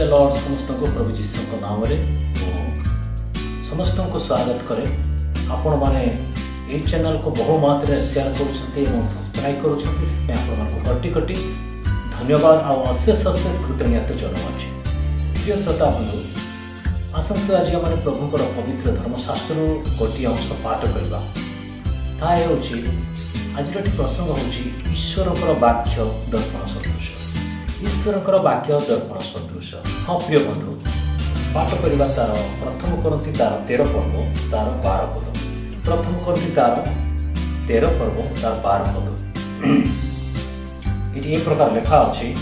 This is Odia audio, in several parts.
ଦ ଲର୍ଡ। ସମସ୍ତଙ୍କୁ ପ୍ରଭୁ ଯୀଶୁଙ୍କ ନାମରେ ମୁଁ ସମସ୍ତଙ୍କୁ ସ୍ୱାଗତ କରେ। ଆପଣମାନେ ଏହି ଚ୍ୟାନେଲକୁ ବହୁ ମାତ୍ରାରେ ସେୟାର କରୁଛନ୍ତି ଏବଂ ସବସ୍କ୍ରାଇବ୍ କରୁଛନ୍ତି, ସେଥିପାଇଁ ଆପଣମାନଙ୍କୁ କୋଟି କୋଟି ଧନ୍ୟବାଦ ଆଉ ଅଶେଷ ଅଶେଷ କୃତଜ୍ଞତା ଜଣାଉଛି। ପ୍ରିୟ ଶ୍ରୋତା ବନ୍ଧୁ, ଆସନ୍ତୁ ଆଜି ଆମେ ପ୍ରଭୁଙ୍କର ପବିତ୍ର ଧର୍ମଶାସ୍ତ୍ରରୁ ଗୋଟିଏ ଅଂଶ ପାଠ କରିବା। ତାହା ହେଉଛି, ଆଜିର ଏଠି ପ୍ରସଙ୍ଗ ହେଉଛି ଈଶ୍ୱରଙ୍କର ବାକ୍ୟ ଦର୍ପଣ ସଦୃଶ। ଈଶ୍ୱରଙ୍କର ବାକ୍ୟ ଦର୍ପଣ ସଦୃଶ। ହଁ ପ୍ରିୟ ବନ୍ଧୁ, ପାଠ କରିବା ତାର ପ୍ରଥମ କରିନ୍ଥୀ ତାର 13 ପର୍ବ ତାର 12 ପଦ। ପ୍ରଥମ କରିନ୍ଥୀ ତାର 13 ପର୍ବ ତାର 12 ପଦ। ଏଠି ଏ ପ୍ରକାର ଲେଖା ଅଛି,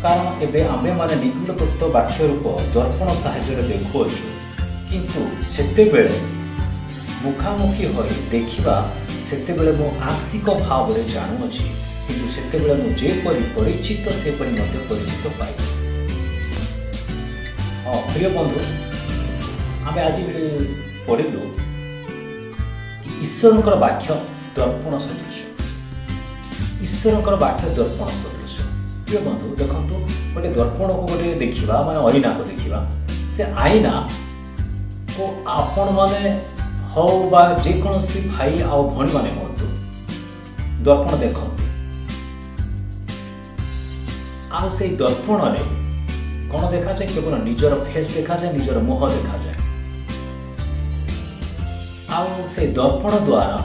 କାରଣ ଏବେ ଆମ୍ଭେମାନେ ନିଗୂଢ଼ ତତ୍ତ୍ୱ ବାକ୍ୟ ରୂପ ଦର୍ପଣ ସାହାଯ୍ୟରେ ଦେଖୁଅଛୁ, କିନ୍ତୁ ସେତେବେଳେ ମୁଖାମୁଖି ହୋଇ ଦେଖିବା। ସେତେବେଳେ ମୁଁ ଆଂଶିକ ଭାବରେ ଜାଣୁଅଛି, କିନ୍ତୁ ସେତେବେଳେ ମୁଁ ଯେପରି ପରିଚିତ, ସେପରି ମଧ୍ୟ ପରିଚିତ ପାଇବି। ହଁ ପ୍ରିୟ ବନ୍ଧୁ, ଆମେ ଆଜି ପଢ଼ିଲୁ କି ଈଶ୍ୱରଙ୍କର ବାକ୍ୟ ଦର୍ପଣ ସଦୃଶ। ଈଶ୍ୱରଙ୍କର ବାକ୍ୟ ଦର୍ପଣ ସଦୃଶ। ପ୍ରିୟ ବନ୍ଧୁ, ଦେଖନ୍ତୁ, ଗୋଟେ ଦର୍ପଣକୁ ଗୋଟେ ଦେଖିବା ମାନେ ଆଇନାକୁ ଦେଖିବା। ସେ ଆଇନାକୁ ଆପଣମାନେ ହଉ ବା ଯେକୌଣସି ଭାଇ ଆଉ ଭଉଣୀମାନେ ହୁଅନ୍ତୁ, ଦର୍ପଣ ଦେଖନ୍ତି ଆଉ ସେଇ ଦର୍ପଣରେ କ'ଣ ଦେଖାଯାଏ? କେବଳ ନିଜର ଫେସ୍ ଦେଖାଯାଏ, ନିଜର ମୁହଁ ଦେଖାଯାଏ। ଆଉ ସେଇ ଦର୍ପଣ ଦ୍ୱାରା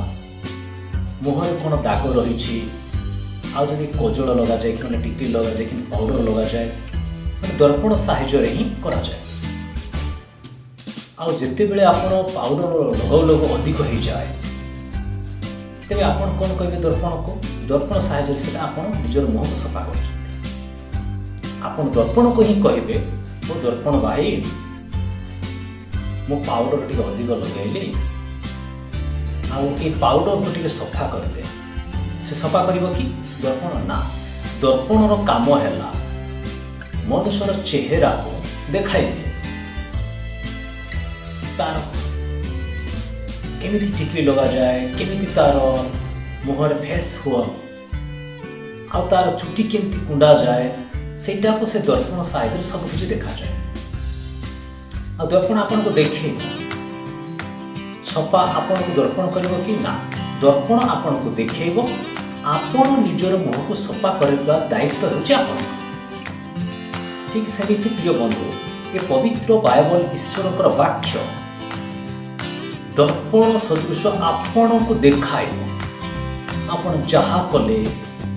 ମୁହଁରେ କ'ଣ ଦାଗ ରହିଛି, ଆଉ ଯଦି କଜଳ ଲଗାଯାଏ କି ମାନେ ଟିକିଲି ଲଗାଯାଏ କି ପାଉଡ଼ର ଲଗାଯାଏ, ମାନେ ଦର୍ପଣ ସାହାଯ୍ୟରେ ହିଁ କରାଯାଏ। ଆଉ ଯେତେବେଳେ ଆପଣ ପାଉଡ଼ର ଲଗାଉ ଲଗାଉ ଅଧିକ ହେଇଯାଏ, ତେବେ ଆପଣ କ'ଣ କହିବେ ଦର୍ପଣକୁ? ଦର୍ପଣ ସାହାଯ୍ୟରେ ସେଟା ଆପଣ ନିଜର ମୁହଁକୁ ସଫା କରୁଛନ୍ତି। ଆପଣ ଦର୍ପଣକୁ ହିଁ କହିବେ, "ମୋ ଦର୍ପଣ ଭାଇ, ମୁଁ ପାଉଡ଼ର ଟିକେ ଅଧିକ ଲଗାଇଲି ଆଉ ଏ ପାଉଡ଼ରକୁ ଟିକେ ସଫା କରିଦେ।" ସେ ସଫା କରିବ କି ଦର୍ପଣ? ନା। ଦର୍ପଣର କାମ ହେଲା ମନୁଷ୍ୟର ଚେହେରାକୁ ଦେଖାଇ ଦିଏ। ତାର କେମିତି ଟିକିଲି ଲଗାଯାଏ, କେମିତି ତାର ମୁହଁରେ ଫେସ୍ ହୁଅ ଆଉ ତାର ଚୁଟି କେମିତି କୁଣ୍ଡାଯାଏ, ସେଇଟାକୁ ସେ ଦର୍ପଣ ସାହାଯ୍ୟରେ ସବୁକିଛି ଦେଖାଯାଏ। ଆଉ ଦର୍ପଣ ଆପଣଙ୍କୁ ଦେଖେଇବ। ସଫା ଆପଣଙ୍କୁ ଦର୍ପଣ କରିବ କି? ନା। ଦର୍ପଣ ଆପଣଙ୍କୁ ଦେଖେଇବ। ଆପଣ ନିଜର ମୁହଁକୁ ସଫା କରିବା ଦାୟିତ୍ୱ ହେଉଛି ଆପଣଙ୍କର। ଠିକ୍ ସେମିତି ପ୍ରିୟ ବନ୍ଧୁ, ଏ ପବିତ୍ର ବାଇବଲ ଈଶ୍ୱରଙ୍କର ବାକ୍ୟ ଦର୍ପଣ ସଦୃଶ ଆପଣଙ୍କୁ ଦେଖାଇବ। ଆପଣ ଯାହା କଲେ,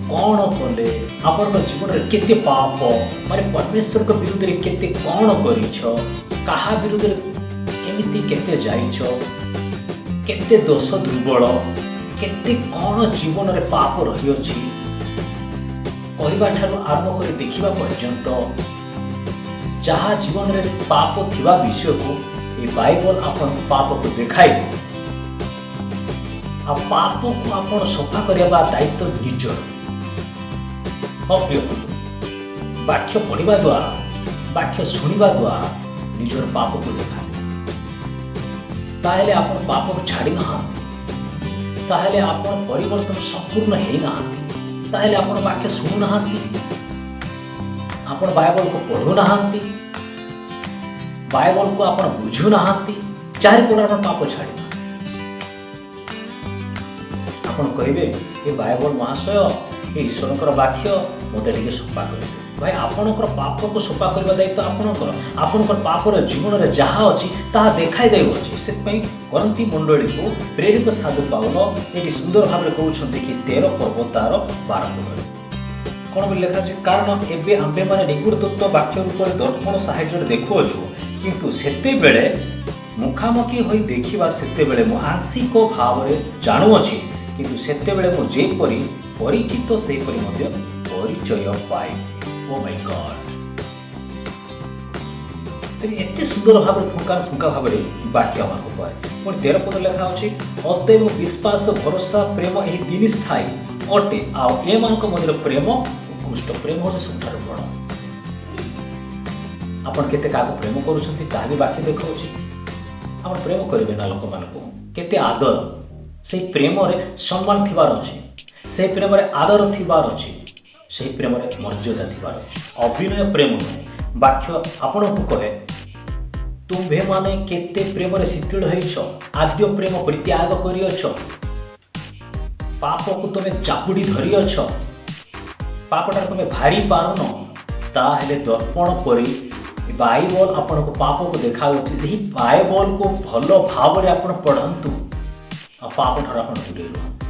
କ'ଣ କଲେ, ଆପଣଙ୍କ ଜୀବନରେ କେତେ ପାପ, ମାନେ ପରମେଶ୍ୱରଙ୍କ ବିରୁଦ୍ଧରେ କେତେ କ'ଣ କରିଛ, କାହା ବିରୁଦ୍ଧରେ କେମିତି କେତେ ଯାଇଛ, କେତେ ଦୋଷ ଦୁର୍ବଳ, କେତେ କ'ଣ ଜୀବନରେ ପାପ ରହିଅଛି, କହିବା ଠାରୁ ଆରମ୍ଭ କରି ଦେଖିବା ପର୍ଯ୍ୟନ୍ତ ଯାହା ଜୀବନରେ ପାପ ଥିବା ବିଷୟକୁ ଏ ବାଇବଲ ଆପଣଙ୍କୁ ପାପକୁ ଦେଖାଇବ। ଆଉ ପାପକୁ ଆପଣ ସଫା କରିବା ଦାୟିତ୍ୱ ନିଜର। ହଁ ପ୍ରିୟ ବନ୍ଧୁ, ବାକ୍ୟ ପଢ଼ିବା ଦ୍ୱାରା, ବାକ୍ୟ ଶୁଣିବା ଦ୍ୱାରା ନିଜର ପାପକୁ ଦେଖାଏ। ତାହେଲେ ଆପଣ ପାପକୁ ଛାଡ଼ି ନାହାନ୍ତି, ତାହେଲେ ଆପଣ ପରିବର୍ତ୍ତନ ସମ୍ପୂର୍ଣ୍ଣ ହେଇନାହାନ୍ତି, ତାହେଲେ ଆପଣ ବାକ୍ୟ ଶୁଣୁନାହାନ୍ତି, ଆପଣ ବାଇବଲକୁ ପଢ଼ୁନାହାନ୍ତି, ବାଇବଲକୁ ଆପଣ ବୁଝୁନାହାନ୍ତି, ଚାରିପଟେ ଆପଣ ପାପ ଛାଡ଼ି ଆପଣ କହିବେ, "ଏ ବାଇବଲ ମହାଶୟ, ଏ ଈଶ୍ୱରଙ୍କର ବାକ୍ୟ ମୋତେ ଟିକେ ସଫା କରିଦିଅ।" ଭାଇ, ଆପଣଙ୍କର ପାପକୁ ସଫା କରିବା ଦାୟିତ୍ୱ ଆପଣଙ୍କର। ଆପଣଙ୍କର ପାପର ଜୀବନରେ ଯାହା ଅଛି, ତାହା ଦେଖାଇ ଦେଉଅଛି। ସେଥିପାଇଁ କରିନ୍ଥୀ ମଣ୍ଡଳୀକୁ ପ୍ରେରିତ ସାଧୁ ପାଉଲ ଏଠି ସୁନ୍ଦର ଭାବରେ କହୁଛନ୍ତି କି 13 ପର୍ବ ତାର 12 ପଦରେ କ'ଣ ବୋଲି ଲେଖା ଅଛି? କାରଣ ଏବେ ଆମ୍ଭେମାନେ ନିଗୂଢ଼ ତତ୍ତ୍ୱ ବାକ୍ୟ ରୂପରେ ଦର୍ପଣ ସାହାଯ୍ୟରେ ଦେଖୁଅଛୁ, କିନ୍ତୁ ସେତେବେଳେ ମୁଖାମୁଖି ହୋଇ ଦେଖିବା। ସେତେବେଳେ ମୁଁ ଆଂଶିକ ଭାବରେ ଜାଣୁଅଛି, କିନ୍ତୁ ସେତେବେଳେ ମୁଁ ଯେପରି ପରିଚିତ, ସେହିପରି ମଧ୍ୟ ପରିଚୟ ପାଇବି। ଓ ମାଇ ଗଡ୍! ତେବେ ଏତେ ସୁନ୍ଦର ଭାବରେ ଫୁଙ୍କା ଫୁଙ୍କା ଭାବରେ ବାକ୍ୟ ଆମକୁ କହେ। ପୁଣି 13 ପଦ ଲେଖା ଅଛି, ଅତଏବ ବିଶ୍ୱାସ, ଭରସା, ପ୍ରେମ ଏହି ତିନି ସ୍ଥାୟୀ ଅଟେ, ଆଉ ଏମାନଙ୍କ ମଧ୍ୟରେ ପ୍ରେମ ଉତ୍କୃଷ୍ଟ। ପ୍ରେମ ହେଉଛି ସବୁଠାରୁ ବଡ଼। ଆପଣ କେତେ କାହାକୁ ପ୍ରେମ କରୁଛନ୍ତି, ତାହା ବି ବାକ୍ୟ ଦେଖାଉଛି। ଆପଣ ପ୍ରେମ କରିବେ ନା ଲୋକମାନଙ୍କୁ? କେତେ ଆଦର, ସେଇ ପ୍ରେମରେ ସମ୍ମାନ ଥିବାର ଅଛି, ସେଇ ପ୍ରେମରେ ଆଦର ଥିବାର ଅଛି, ସେଇ ପ୍ରେମରେ ମର୍ଯ୍ୟାଦା ଥିବାର ଅଛି। ଅଭିନୟ ପ୍ରେମ ନୁହେଁ। ବାକ୍ୟ ଆପଣଙ୍କୁ କହେ, ତୁମ୍ଭେମାନେ କେତେ ପ୍ରେମରେ ଶିଥିଳ ହେଇଛ, ଆଦ୍ୟ ପ୍ରେମ ପରିତ୍ୟାଗ କରିଅଛ, ପାପକୁ ତୁମେ ଚାପୁଡ଼ି ଧରିଅଛ, ପାପଟାକୁ ତୁମେ ଭାରି ପାରୁନ। ତାହେଲେ ଦର୍ପଣ ପରି ବାଇବଲ ଆପଣଙ୍କୁ ପାପକୁ ଦେଖାଉଛି। ଏହି ବାଇବଲକୁ ଭଲ ଭାବରେ ଆପଣ ପଢ଼ନ୍ତୁ ଆଉ ପାପ ଠାରୁ ଆପଣ ଦୂରେଇ ରୁହନ୍ତୁ।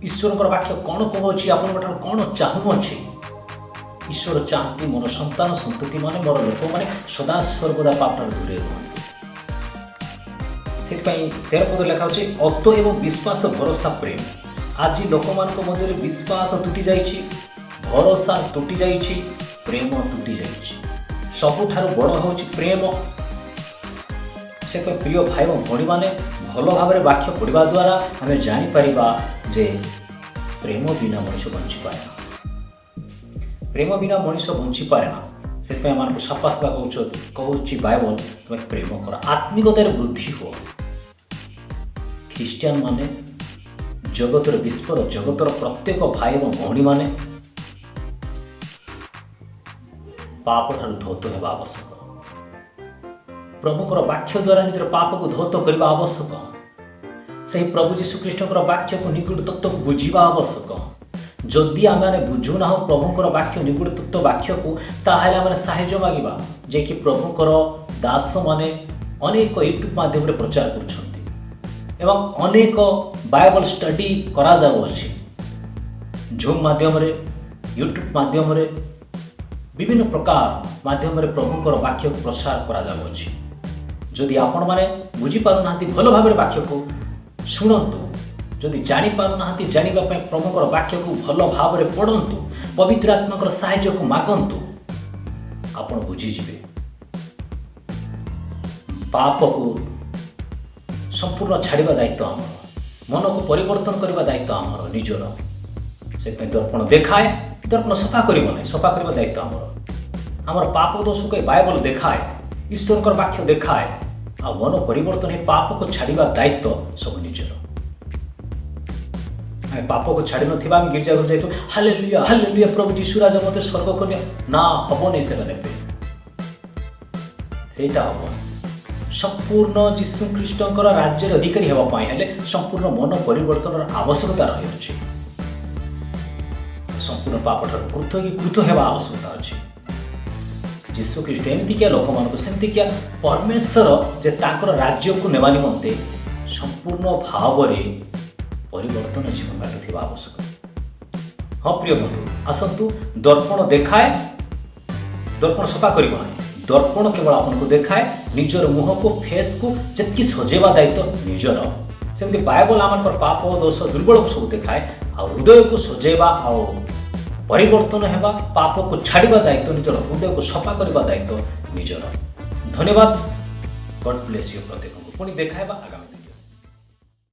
ଈଶ୍ୱରଙ୍କର ବାକ୍ୟ କ'ଣ କହୁଅଛି? ଆପଣଙ୍କ ଠାରୁ କ'ଣ ଚାହୁଁଅଛି? ଈଶ୍ୱର ଚାହାନ୍ତି ମୋର ସନ୍ତାନ ସନ୍ତତିମାନେ, ମୋର ଲୋକମାନେ ସଦାସର୍ବଦା ପାପଠାରୁ ଦୂରେଇ ରୁହନ୍ତୁ। ସେଥିପାଇଁ 13 ପଦ ଲେଖା ଅଛି, ଅତଏବ ବିଶ୍ୱାସ, ଭରସା, ପ୍ରେମ। ଆଜି ଲୋକମାନଙ୍କ ମଧ୍ୟରେ ବିଶ୍ୱାସ ତୁଟି ଯାଇଛି, ଭରସା ତୁଟି ଯାଇଛି, ପ୍ରେମ ତୁଟି ଯାଇଛି। ସବୁଠାରୁ ବଡ଼ ହେଉଛି ପ୍ରେମ। ସେଥିପାଇଁ ପ୍ରିୟ ଭାଇ ଏବଂ ଭଉଣୀମାନେ, ଭଲ ଭାବରେ ବାକ୍ୟ ପଢ଼ିବା ଦ୍ୱାରା ଆମେ ଜାଣିପାରିବା ଯେ ପ୍ରେମ ବିନା ମଣିଷ ବଞ୍ଚିପାରେ ନା। ପ୍ରେମ ବିନା ମଣିଷ ବଞ୍ଚିପାରେ ନା। ସେଥିପାଇଁ ଆମମାନଙ୍କୁ ସଫା ସଫା କହୁଛି ବାଇବଲ, ତୁମେ ପ୍ରେମ କର, ଆତ୍ମିକତାରେ ବୃଦ୍ଧି ହୁଅ। ଖ୍ରୀଷ୍ଟିଆନ ମାନେ, ଜଗତର, ବିଶ୍ୱର, ଜଗତର ପ୍ରତ୍ୟେକ ଭାଇ ଏବଂ ଭଉଣୀମାନେ ପାପଠାରୁ ଧୌତ ହେବା ଆବଶ୍ୟକ। ପ୍ରଭୁଙ୍କର ବାକ୍ୟ ଦ୍ୱାରା ନିଜର ପାପକୁ ଧୌତ କରିବା ଆବଶ୍ୟକ। ସେହି ପ୍ରଭୁ ଯୀଶୁ ଖ୍ରୀଷ୍ଟଙ୍କର ବାକ୍ୟକୁ, ନିଗୂଢ଼ ତତ୍ତ୍ୱକୁ ବୁଝିବା ଆବଶ୍ୟକ। ଯଦି ଆମେମାନେ ବୁଝୁନାହୁଁ ପ୍ରଭୁଙ୍କର ବାକ୍ୟ, ନିଗୂଢ଼ ତତ୍ତ୍ୱ ବାକ୍ୟକୁ, ତାହେଲେ ଆମେ ସାହାଯ୍ୟ ମାଗିବା, ଯେ କି ପ୍ରଭୁଙ୍କର ଦାସମାନେ ଅନେକ ୟୁଟ୍ୟୁବ୍ ମାଧ୍ୟମରେ ପ୍ରଚାର କରୁଛନ୍ତି ଏବଂ ଅନେକ ବାଇବଲ ଷ୍ଟଡି କରାଯାଉଅଛି ଜୁମ୍ ମାଧ୍ୟମରେ, ୟୁଟ୍ୟୁବ୍ ମାଧ୍ୟମରେ, ବିଭିନ୍ନ ପ୍ରକାର ମାଧ୍ୟମରେ ପ୍ରଭୁଙ୍କର ବାକ୍ୟକୁ ପ୍ରସାର କରାଯାଉଅଛି। ଯଦି ଆପଣମାନେ ବୁଝିପାରୁନାହାନ୍ତି, ଭଲ ଭାବରେ ବାକ୍ୟକୁ ଶୁଣନ୍ତୁ। ଯଦି ଜାଣିପାରୁନାହାନ୍ତି, ଜାଣିବା ପାଇଁ ପ୍ରଭୁଙ୍କର ବାକ୍ୟକୁ ଭଲ ଭାବରେ ପଢ଼ନ୍ତୁ, ପବିତ୍ର ଆତ୍ମାଙ୍କର ସାହାଯ୍ୟକୁ ମାଗନ୍ତୁ, ଆପଣ ବୁଝିଯିବେ। ପାପକୁ ସମ୍ପୂର୍ଣ୍ଣ ଛାଡ଼ିବା ଦାୟିତ୍ୱ ଆମର, ମନକୁ ପରିବର୍ତ୍ତନ କରିବା ଦାୟିତ୍ୱ ଆମର ନିଜର। ସେଥିପାଇଁ ଦର୍ପଣ ଦେଖାଏ, ଦର୍ପଣ ସଫା କରିବ ନାହିଁ, ସଫା କରିବା ଦାୟିତ୍ୱ ଆମର। ଆମର ପାପ ଦୋଷକୁ ଏ ବାଇବଲ ଦେଖାଏ, ଈଶ୍ୱରଙ୍କର ବାକ୍ୟ ଦେଖାଏ। ଆଉ ମନ ପରିବର୍ତ୍ତନ ହେଇ ପାପକୁ ଛାଡ଼ିବା ଦାୟିତ୍ୱ ସବୁ ନିଜର। ଆମେ ପାପକୁ ଛାଡ଼ି ନଥିବା, ଆମେ ଗିର୍ଜା ଘର ଯାଇଥିବୁ, ହାଲେଲୁୟା ହାଲେଲୁୟା, ପ୍ରଭୁ ଯୀଶୁ ରାଜା ମୋତେ ସ୍ୱର୍ଗ କନ୍ୟା ନା, ହବନି। ସେଟା ନେବେ, ସେଇଟା ହବ। ସମ୍ପୂର୍ଣ୍ଣ ଯୀଶୁ ଖ୍ରୀଷ୍ଟଙ୍କର ରାଜ୍ୟର ଅଧିକାରୀ ହେବା ପାଇଁ ହେଲେ ସମ୍ପୂର୍ଣ୍ଣ ମନ ପରିବର୍ତ୍ତନର ଆବଶ୍ୟକତା ରହିଅଛି। ସମ୍ପୂର୍ଣ୍ଣ ପାପଠାରୁ କୃତ କି କୃତ ହେବା ଆବଶ୍ୟକତା ଅଛି। ଯୀଶୁ ଖ୍ରୀଷ୍ଟ ଏମିତିକିଆ ଲୋକମାନଙ୍କୁ, ସେମିତିକିଆ ପରମେଶ୍ୱର ଯେ ତାଙ୍କର ରାଜ୍ୟକୁ ନେବା ନିମନ୍ତେ ସମ୍ପୂର୍ଣ୍ଣ ଭାବରେ ପରିବର୍ତ୍ତନ ଜୀବନ କାଟୁଥିବା ଆବଶ୍ୟକ। ହଁ ପ୍ରିୟ ବନ୍ଧୁ, ଆସନ୍ତୁ। ଦର୍ପଣ ଦେଖାଏ, ଦର୍ପଣ ସଫା କରିବ ନାହିଁ। ଦର୍ପଣ କେବଳ ଆପଣଙ୍କୁ ଦେଖାଏ ନିଜର ମୁହଁକୁ, ଫେସ୍କୁ ଯେତିକି ସଜେଇବା ଦାୟିତ୍ୱ ନିଜର। ସେମିତି ବାଇବଲ ଆମଙ୍କର ପାପ, ଦୋଷ, ଦୁର୍ବଳକୁ ସବୁ ଦେଖାଏ। ଆଉ ହୃଦୟକୁ ସଜେଇବା ଆଉ ପରିବର୍ତ୍ତନ ହେବା, ପାପକୁ ଛାଡ଼ିବା ଦାୟିତ୍ୱ, ନିଜର ହୃଦୟକୁ ସଫା କରିବା ଦାୟିତ୍ୱ ନିଜର। ଧନ୍ୟବାଦ। ଗଡ୍ ବ୍ଲେସ୍ you ପ୍ରତ୍ୟେକଙ୍କୁ। ପୁଣି ଦେଖା ହେବା ଆଗାମୀ